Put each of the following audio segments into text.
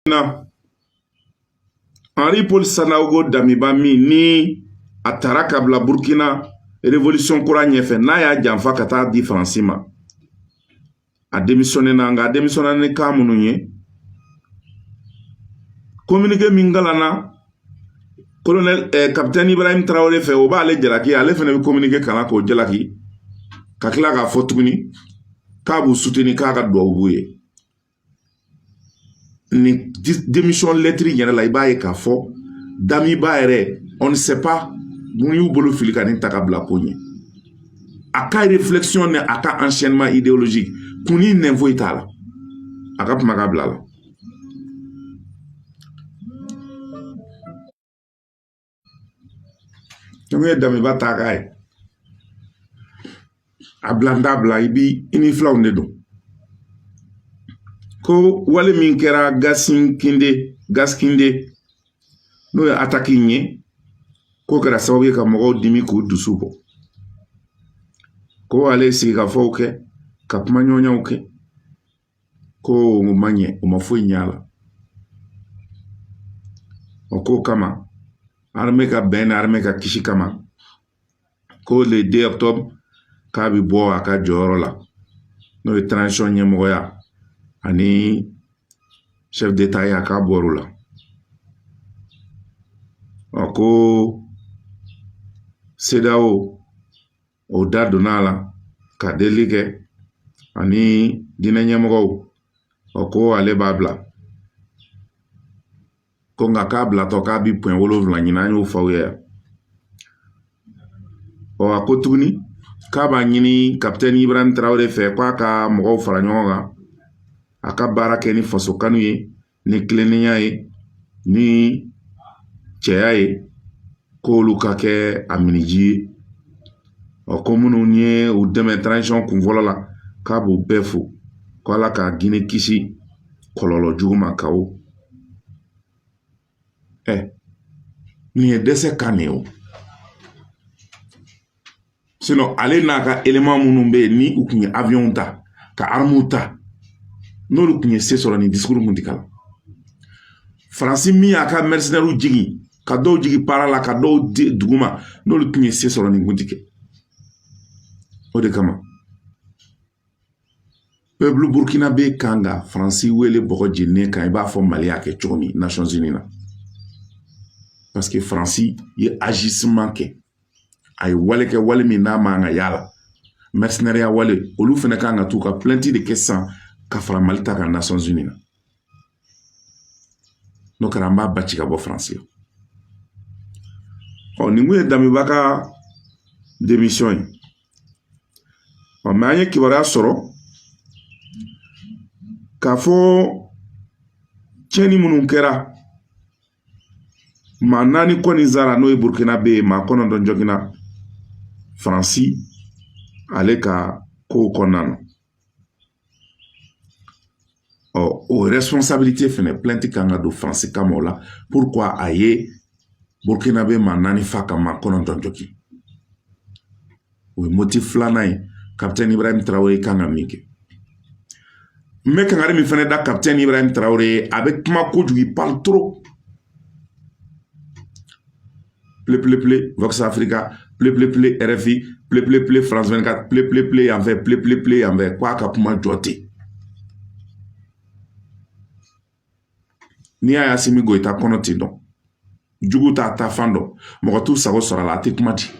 Na Henri Paul Sandaogo Damiba min ni a taara ka bila Burkina révolution kura ɲɛfɛ, n'a y'a janfa ka taa di Faransi ma, a démissionné na. Nka a démissionné ni kan minnu ye, communiqué min kalanna colonel capitaine Ibrahim Traoré fɛ, o b'ale jalaki. Ale fana bɛ communiqué kalan k'o jalaki, ka tila k'a fɔ tuguni k'a b'u soutenir, k'a ka duwawu b'u ye. Nin démission lettre yɛrɛ la, i b'a ye k'a fɔ Damiba yɛrɛ, on ne sait pas mun y'u bolo fili ka nin ta ka bila ko ɲɛ. A ka réflexion ni a ka enchaînement idéologique kun ni nɛn foyi t'a la, a ka kuma ka bila la. Ni ye Damiba ta k'a ye, a bila n t'a bila, i bi i ni filanw de don. Ko wale min kɛra Gaskinde, Gaskinde, n'o ye attaque in ye, k'o kɛra sababu ye ka mɔgɔw dimi k'u dusu bɔ. Ko ale ye sigikafɔw kɛ ka kuma ɲɔgɔnyaw kɛ, ko o ma ɲɛ, o ma foyi ɲɛ a la. O ko kama, armée ka bɛn ni armée ka kisi kama, ko le 2 octobre k'a bɛ bɔ a ka jɔyɔrɔ la, n'o ye transition ɲɛmɔgɔya ani chef d'état ye, a k'a bɔr'o la. Ɔ, ko CEDEAO o da donna a la ka delili kɛ ani diinɛ ɲɛmɔgɔw. Ɔ, ko ale b'a bila ko, nka k'a bilatɔ k'a bi point 7 ɲini, an y'o fɔ aw ye yan. Ɔ, a ko tuguni k'a b'a ɲini kapitɛni Ibrahim Traoré fɛ k'a ka mɔgɔw fara ɲɔgɔn kan, a ka baara kɛ ni faso kanu ye, ni tilennenya ye, ni cɛya ye, k'olu ka kɛ a miniji ye. Ɔ, ko minnu ye u dɛmɛ transition kun fɔlɔ la, k'a b'u bɛɛ fo, ko Ala ka Guinée kisi kɔlɔlɔ jugu ma. Kawo ɛ, nin ye dɛsɛ kan de ye o. Sinon ale n'a ka élément minnu bɛ yen, ni u tun ye avion ta ka armes ta, n'olu tun ye se sɔrɔ, nin discours kun tɛ kalan. Faransi min y'a ka mercenaires jigin, ka dɔw jigin para la, ka dɔw di duguma, n'olu tun ye se sɔrɔ, nin kun tɛ kɛ. O de kama peuple burkinabé kan ka Faransi wele bɔgɔ jeninen kan, i b'a fɔ Mali y'a kɛ cogo min Nations Unies na, parce que Faransi ye agissement kɛ, a ye wale kɛ, wale min n'a man ka y'a la, mercenariat wale. Olu fana kan ka t'u ka plainte de kɛ sisan ka fara Mali ta kan Nations Unies na. N'o kɛra, an b'a ba ci ka bɔ Faransi la. Ɔ, nin kun ye Damiba ka démission ye. Ɔ, mais an ye kibaruya sɔrɔ k'a fɔ tiɲɛni minnu kɛra, maa 4 kɔni sara, n'o ye Burkinabé ye, maa 9 joginna Faransi ale ka kow kɔnɔna na. Ɔ, o responsabilité fɛnɛ, plainte kan ka don Faransi kama o la. Pourquoi a ye Burkinabé maa 4 fa ka maa 9 jogin? O ye motif filanan ye capitaine Ibrahim Traoré kan ka min kɛ. N bɛ kangari min fɛnɛ da capitaine Ibrahim Traoré ye, a bɛ kuma kojugu, il parle trop. Ple ple ple Vox Africa, ple ple ple RFI, ple ple ple France 24, ple ple ple yan fɛ, ple ple ple yan fɛ, k'a ka kuma jɔ ten. N'i y'a ye Assimi Goïta kɔnɔ ten dɔn, jugu t'a ta fan dɔn, mɔgɔ t'u sago sɔrɔ a la, a tɛ kuma ten.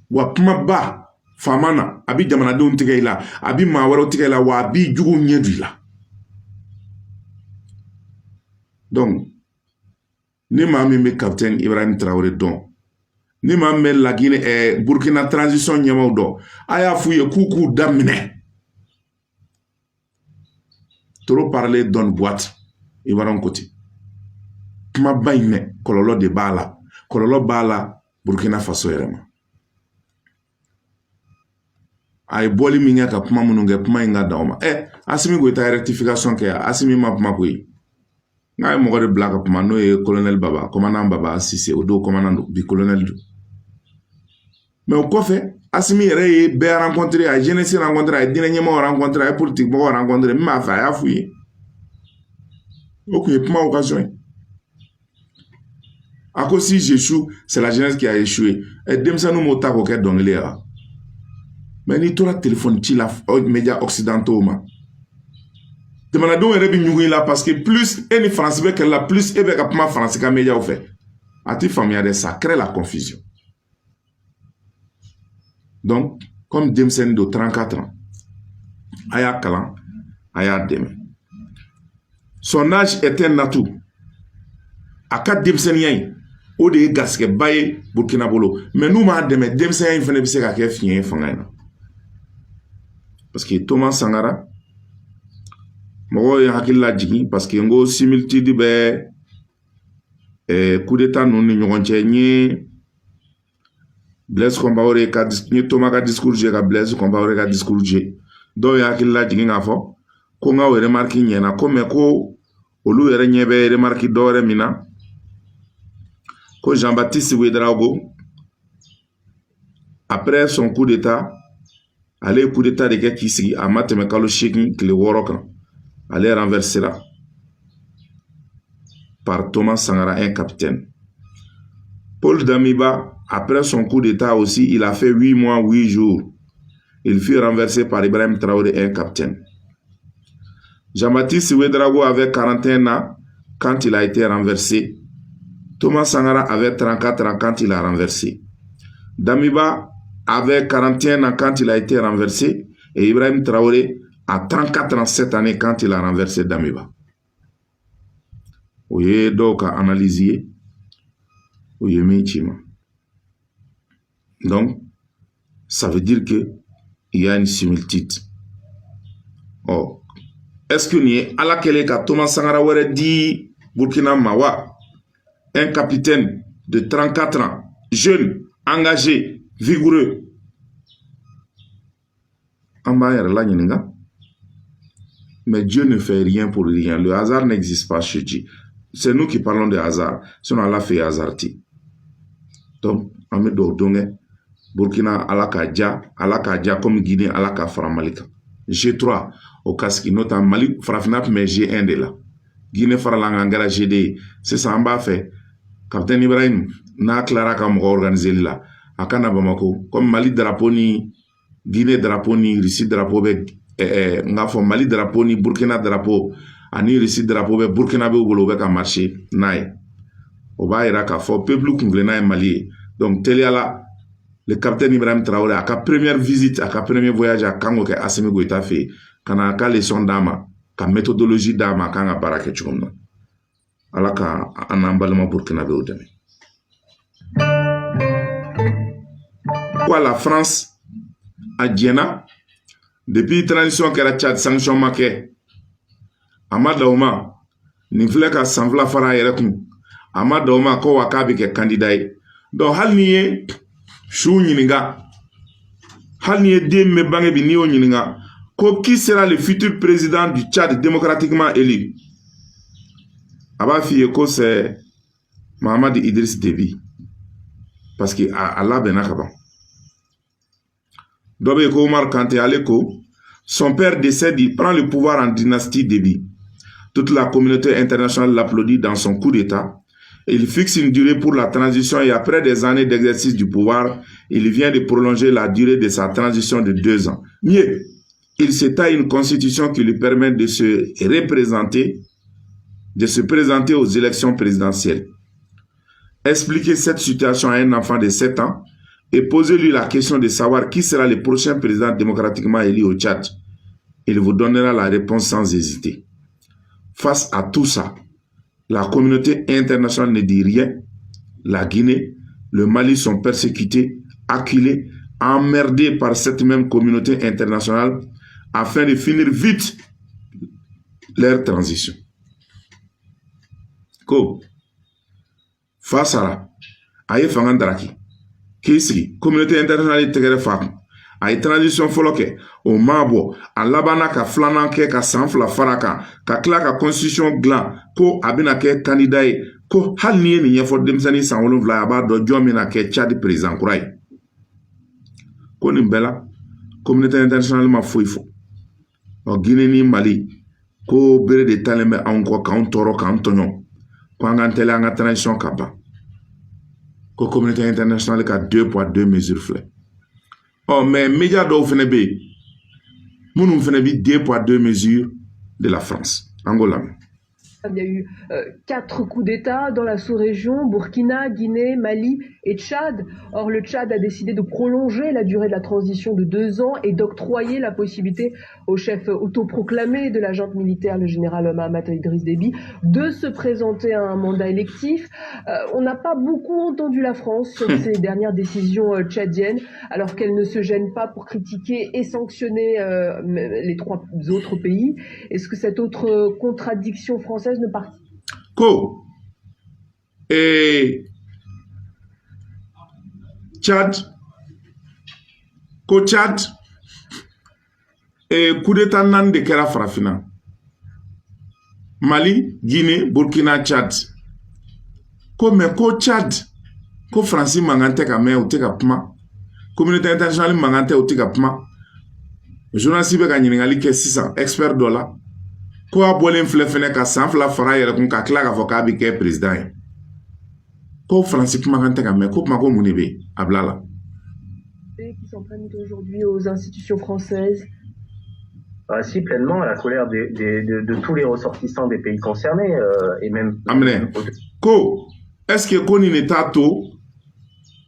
Wa kumaba faama na, a bi jamanadenw tigɛ i la, a bi maa wɛrɛw tigɛ i la, wa a bi juguw ɲɛ don i la. Donc ni maa min bɛ capitaine Ibrahim Traoré dɔn, ni maa min bɛ Laginɛ Burkina transition ɲɛmaaw dɔn, a y'a f'u ye k'u k'u daminɛ. Trop parler donne boîte. Ibrahim ko ten. Kumaba in mɛn, kɔlɔlɔ de b'a la, kɔlɔlɔ b'a la Burkina Faso yɛrɛ ma. A ye bɔli min kɛ ka kuma minnu kɛ, kuma in ka dan o ma. Ɛ, Assimi Goïta ye rectification kɛ, Assimi ma kuma koyi. N'a ye mɔgɔ de bila ka kuma, n'o ye colonel Baba, commandant Baba Sise, o don commandant don, bi colonel don. Mais o kɔfɛ, Assimi yɛrɛ ye bɛɛ rencontré, a ye jeunesse rencontré, a ye diinɛ ɲɛmɔgɔ rencontré, a ye politique mɔgɔw rencontré. Min b'a fɛ, a y'a f'u ye. O tun ye kuma occasion ye. A ko: "Si j'échoue, c'est la jeunesse qui a échoué." Ɛ, denmisɛnninw m'o ta k'o kɛ dɔnkili ye wa? Mais n'i tora téléphone ci la médias occidentaux ma, jamanadenw yɛrɛ bɛ ɲugun i la, parce que plus e ni Faransi bɛ kɛlɛ la, plus e bɛ ka kuma Faransi ka médiaw fɛ. A ti faamuya dɛ, ça crée la confusion. Donc comme denmisɛnnin don, 34 ans, a y'a kalan, a y'a dɛmɛ. Son âge est un atout. A ka denmisɛnninya in, o de ye garisɛgɛba ye Burukina bolo. Mais n'u m'a dɛmɛ, denmisɛnya in fana bɛ se ka kɛ fiɲɛ ye fanga in na, parce que Thomas Sankara, mɔgɔw ye hakili lajigin, parce que n ko similitude bɛ coup d'état ninnu ni ɲɔgɔn cɛ. N ye Blaise Compaoré ka, n ye Thomas ka discours joué, ka Blaise Compaoré ka discours joué. Dɔw ye hakili lajigin k'a fɔ ko n ka o remarque ɲɛna ko, mais ko olu yɛrɛ ɲɛ bɛ remarque dɔ wɛrɛ min na, ko Jean-Baptiste Ouédraogo, après son coup d'état, ale ye coup d'état de kɛ k'i sigi, a ma tɛmɛ kalo 8 tile 6 kan, ale renversera par Thomas Sankara, un capitaine. Paul Damiba, après son coup d'état aussi, il a fait 8 mois, 8 jours. Il fut renversé par Ibrahim Traoré, un capitaine. Jean-Baptiste Ouédraogo avait 41 ans quand il a été renversé. Thomas Sankara avait 34 ans quand il a renversé. Damiba avait 41 ans quand il a été renversé. Et Ibrahim Traoré a 34 ans cette année quand il a renversé Damiba. O ye dɔw ka analyse ye, o ye min ci ma. Donc ça veut dire que il y a une similitude. Ɔ, est-ce que nin ye Ala kɛlen ka Thomas Sankara wɛrɛ di Burkina ma wa? Un capitaine de 34 ans, jeune, engagé, vigoureux. An b'an yɛrɛ la ɲininka. Mais Dieu ne fait rien pour rien. Le hasard n'existe pas chez Dieu. C'est nous qui parlons de hasard, sinon Ala fɛ hasard tɛ. Donc an bɛ dugawu don kɛ Burkina, Ala k'a ja, Ala k'a ja comme Guinée, Ala k'a fara Mali kan. G3 o ka sigi, n'o tɛ Mali, farafinna tun bɛ G1 de la. Guinée farala an kan, kɛra G2 ye. Sisan an b'a fɛ capitaine Ibrahim n'a tilara ka mɔgɔ organiser la, a ka na Bamako, comme Mali drapeau ni Guinée drapeau ni Russie drapeau bɛ, n k'a fɔ Mali drapeau ni Burkina drapeau ani Russie drapeau bɛ Burkina b'u bolo, u bɛ ka marcher n'a ye. O b'a yira k'a fɔ peuple kunfilenna ye Mali ye. Donc teliyala, le capitaine Ibrahim Traoré, a ka première visite, a ka premier voyage, a kan k'o kɛ Assimi Goïta fɛ yen, ka na a ka leçon d'a ma, ka méthodologie d'a ma, a kan ka baara kɛ cogo min na. Ala ka an n'an balima Burkinabéw dɛmɛ. Ko la France a jɛna depuis transition kɛra Tchad, sanction ma kɛ. A ma dan o ma, nin filɛ ka san 2 fara a yɛrɛ kun. A ma dan o ma, ko wa k'a bɛ kɛ candidat ye. Donc hali n'i ye su ɲininka, hali n'i ye den min bɛ bange bi, n'i y'o ɲininka ko qui sera le futur président du Tchad démocratiquement élu, a b'a f'i ye ko c'est Mahamad Idriss Déby, parce que a labɛnna ka ban. Dɔ bɛ yen ko Omar Kanté, ale ko: "Son père décède, il prend le pouvoir en dynastie Déby. Toute la communauté internationale l'applaudit dans son coup d'État. Il fixe une durée pour la transition et après des années d'exercice du pouvoir, il vient de prolonger la durée de sa transition de 2 ans. Mieux, il se taille une constitution qui lui permet de se représenter, de se présenter aux élections présidentielles. Expliquer cette situation à un enfant de 7 ans et posez-lui la question de savoir qui sera le prochain président démocratiquement élu au Tchad. Il vous donnera la réponse sans hésiter. Face à tout ça, la communauté internationale ne dit rien. La Guinée, le Mali sont persécutés, acculés, emmerdés par cette même communauté internationale afin de finir vite leur transition." Ko fa sara, a ye fanga daraki k'i sigi, communauté internationale ye tɛgɛrɛ fa kun. A ye transition fɔlɔ kɛ, o ma bɔ, a labanna ka filanan kɛ, ka san 2 fara kan, ka tila ka constitution dilan ko a bɛna kɛ candidat ye. Ko hali n'i ye nin ɲɛfɔ denmisɛnnin san 7, a b'a dɔn jɔn bɛna kɛ Tchad président kura ye. Ko nin bɛɛ la, communauté internationale ma foyi fɔ. Ɔ, Guinée ni Mali Ko bere de talen bɛ anw kɔ k'anw tɔɔrɔ, k'an tɔɲɔ, ko an k'an teliya, an ka transition ka ban, ko communauté internationale ka deux poids deux mesures filɛ. Ɔ, mais média dɔw fɛnɛ bɛ yen minnu fɛnɛ bi deux poids deux mesures de la France, an k'o lamɛn. Il y a eu quatre coups d'État dans la sous-région, Burkina, Guinée, Mali et Tchad. Or, le Tchad a décidé de prolonger la durée de la transition de 2 ans et d'octroyer la possibilité au chef autoproclamé de la junte militaire, le général Mahamat Idriss Déby, de se présenter à un mandat électif. On n'a pas beaucoup entendu la France sur ces dernières décisions tchadiennes, alors qu'elle ne se gêne pas pour critiquer et sanctionner les trois autres pays. Est-ce que cette autre contradiction française ne participe Ko Tchad, ko Tchad coup d'état naani de kɛra farafinna: Mali, Guinée, Burkina, Tchad. Ko mais ko Tchad, ko Faransi mankan tɛ ka mɛn, u tɛ ka kuma, communauté internationale mankan tɛ, u tɛ ka kuma. Journaliste bɛ ka ɲininkali kɛ sisan expert dɔ la, ko a bɔlen filɛ fɛnɛ ka san 2 fara a yɛrɛ kun, ka tila k'a fɔ k'a bɛ kɛ président ye, ko Faransi kumakan tɛ ka mɛn, ko kuma ko mun de bɛ yen a bila la. Qui s'en prennent aujourd'hui aux institutions françaises? Ah, si, pleinement, à la colère de tous les ressortissants des pays concernés, et même. Aminɛ ko est ce que ko nin de t'a to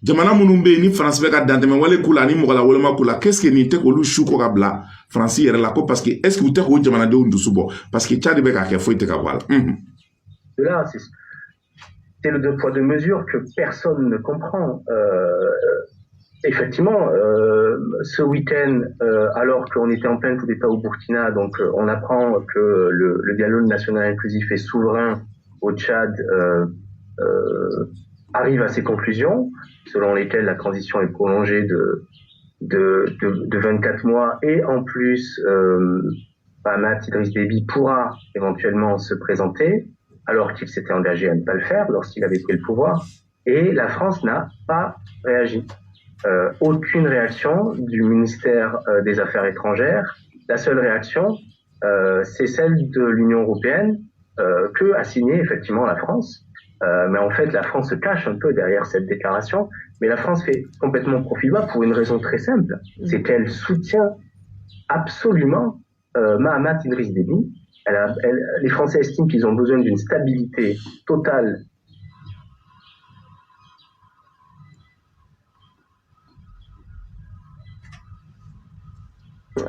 jamana minnu bɛ yen ni Faransi bɛ ka dantɛmɛ wale k'u la ani mɔgɔ la woloma k'u la, qu'est ce que nin tɛ k'olu su kɔ ka bila Faransi yɛrɛ la? Ko parce que est ce que u tɛ k'o jamanadenw dusu bɔ? Parce que Tchad bɛ k'a kɛ, foyi tɛ ka bɔ a la. Là, c'est le deux poids deux mesures que personne ne comprend. Effectivement, ce week-end, alors qu'on était en plein coup d'État au Burkina, donc on apprend que le dialogue national inclusif et souverain au Tchad arrive à ses conclusions, selon lesquelles la transition est prolongée de 24 mois et en plus, Mahamat Idriss Déby pourra éventuellement se présenter, alors qu'il s'était engagé à ne pas le faire lorsqu'il avait pris le pouvoir. Et la France n'a pas réagi. Aucune réaction du ministère des Affaires étrangères. La seule réaction, c'est celle de l'Union européenne que a signé effectivement la France. Mais en fait, la France se cache un peu derrière cette déclaration. Mais la France fait complètement profil bas pour une raison très simple, c'est qu'elle soutient absolument Mahamat Idriss Déby. Les Français estiment qu'ils ont besoin d'une stabilité totale.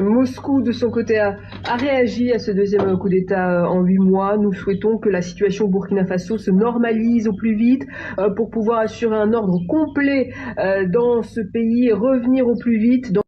Moscou, de son côté, a réagi à ce deuxième coup d'État en 8 mois. Nous souhaitons que la situation au Burkina Faso se normalise au plus vite pour pouvoir assurer un ordre complet dans ce pays et revenir au plus vite dans